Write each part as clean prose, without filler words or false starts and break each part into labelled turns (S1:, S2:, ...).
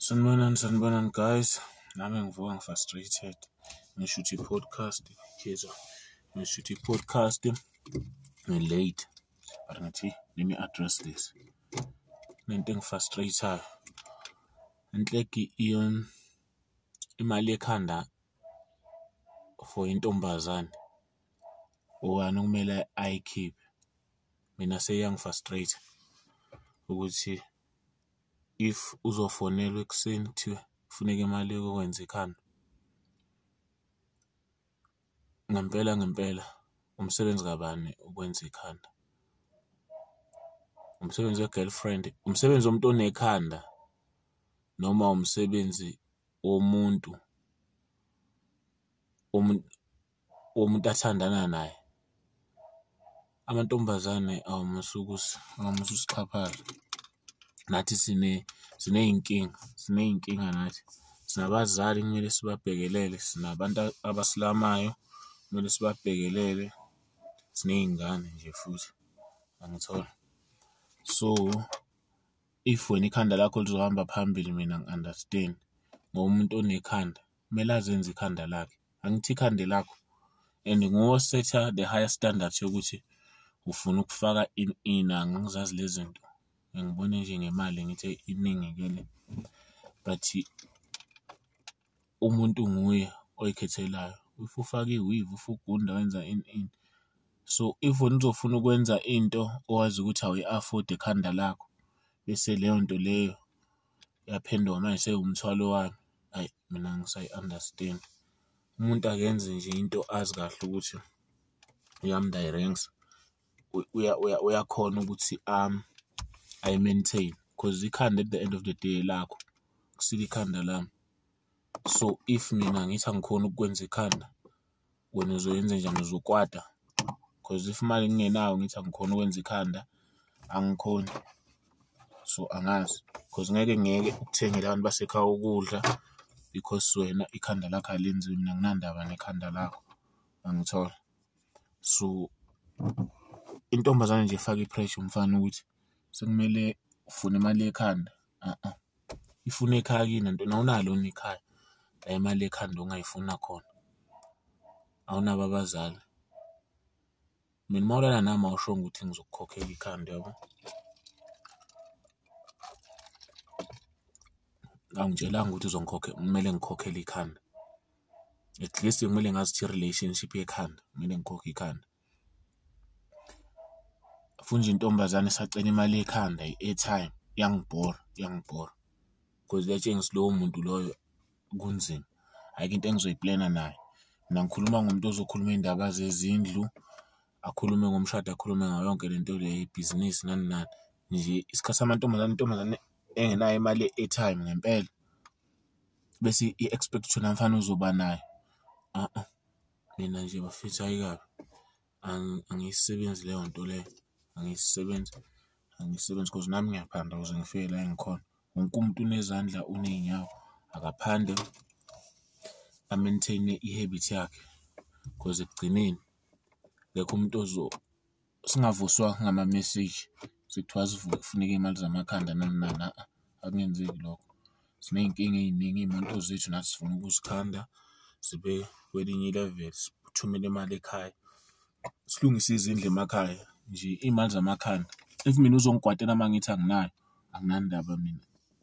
S1: Sanibonani, sanibonani guys. Nami ngivuka ngi-frustrated. Ngishutha i-podcast, ngiyezwa, ngishutha i-podcast ngi-late, but ngithi let me address this. Kunento engi-frustrate-ayo. Enhleki imali yekhanda for intombazane, ubani okumele ayikhiphe? Mina seyiyangi-frustrate-a ukuthi if uzofonelwa ekuseni kuthiwe kufuneka imali yokwenza ikhanda, ngempela ngempela umsebenzi kabani ukwenza ikhanda? Umsebenzi we-girlfriend, umsebenzi womuntu onekhanda noma umsebenzi womuntu womuntu athandana naye? Amantombazane awumusa awumusa usixhaphaza, nathi siney'nkinga, siney'nkinga nathi, sinabazali ekumele sibabhekelele, sinabantu abasilamayo kumele sibabhekelele, siney'ngane nje futhi, angithola? So, if wena ikhanda lakho lizohamba phambili mina angi-understand-i ngoba umuntu onekhanda kumele azenze ikhanda lakhe, angithi ikhanda elakho and nguwe osetha the higher standard yokuthi ufuna ukufaka ini ini, angizazi le zinto, ngibone nje ngemali ngithi iningi-ke le, but umuntu nguye oy'khethelayo, if ufaka i-weave, if ugunda wenza ini ini. So, if wena uzofuna ukwenza into owazi ukuthi awuyi-afford ekhanda lakho, bese leyo nto leyo iyaphenduka manje sewumthwalo wami, hhayi mina angisayi-understand-i. Umuntu akenze nje into azi kahle ukuthi iyamdirengisa, uyakhona ukuthi ayi-maintain cause ikhanda at the end of the day elakho, akusilo ikhanda lami. So, if mina ngithi angikhoni ukukwenza ikhanda, wena uzoyenzenjani, uzokwata? Cause if imali ngingenayo ngithi angikhoni ukwenza ikhanda, angikhoni. So, angazi cause ngeke ngiyeke ukuthengela abantu basekhaya ukudla because wena ikhanda lakho alenziwe, mina anginandaba nekhanda lakho, angithola? So, intombazane nje efaka i-pressure umfana ukuthi sekumele ufune imali yekhanda, ifune ekhaya kini awunalo yini ikhaya la imali yekhanda ongayifuna khona, awunabo abazali? Mina uma ulala nami awushongo ukuthi ngizokukhokhela ikhanda, uyabo? Awungitshelanga ukuthi kumele ngikhokhele ikhanda, at least kumele ngazi ukuthi i-relationship yekhanda, kumele ngikhokhe ikhanda. Futhi nje intombazane esacela imali yekhanda i-airtime, iyangibhora, iyangibhora cause iyatshengisa lowo muntu loyo kunzima, ayikho into engizoyiplena naye. Mina ngikhuluma ngomuntu ozokhuluma iy'ndaba zezindlu, akhulume ngomshado, akhulume ngayo yonke le nto le yebhizinisi nani nani, nje isikhathi samantombazane, intombazane engenayo imali ye-airtime ngempela bese i-expect ukuthi wena mfana uzoba nayo, mina nje bafethu hhayi kabi, angiyisebenzi leyo nto leyo, angiyisebenzi, angiyisebenzi cause nami ngiyaphanda ukuze ngifike la engikhona. Wonke umuntu unezandla, uney'nyawo, akaphande a-maintain-e i-habit yakhe cause ekugcineni akekho umuntu singavuswa ngama-message sekuthiwa asivuke kufuneka iy'mali zamakhanda nani nani, akungenzeki lokho. Siney'nkinga ey'ningi, iy'moto zethu nathi sifuna ukuzikhanda zibe kwelinye i-level, sithumele imali ekhaya, silungise izindlu emakhaya, nje iy'mali zamakhanda. If mina uzongikwatela uma ngithi anginayo, anginandaba mina,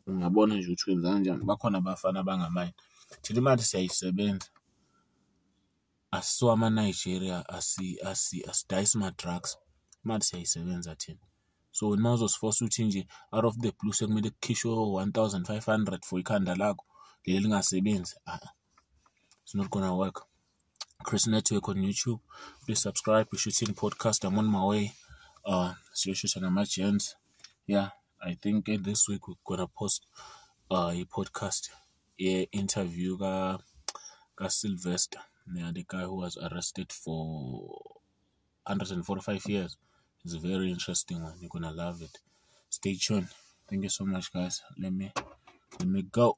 S1: ungabona nje ukuthi wenza kanjani, bakhona abafana abangamayini. Thina imali siyayisebenza, asisiwo ama-Nigeria, asidayisi ma-drugs, imali siyayisebenza thina. So, wena uma uzosifosa ukuthi nje out of the blue sekumele kukhishwe o-1,500 for ikhanda lakho leli elingasebenzi, it's not gonna work. Chris Network on YouTube, please subscribe. We're shooting podcast, I'm on my way. Siyoshutha nama-gents. Yeah, I think this week we're gonna post a podcast, yeah, interview ka Sylvester, yeah, the guy who was arrested for 145 years. It's a very interesting one. You're gonna love it. Stay tuned. Thank you so much, guys. Let me go.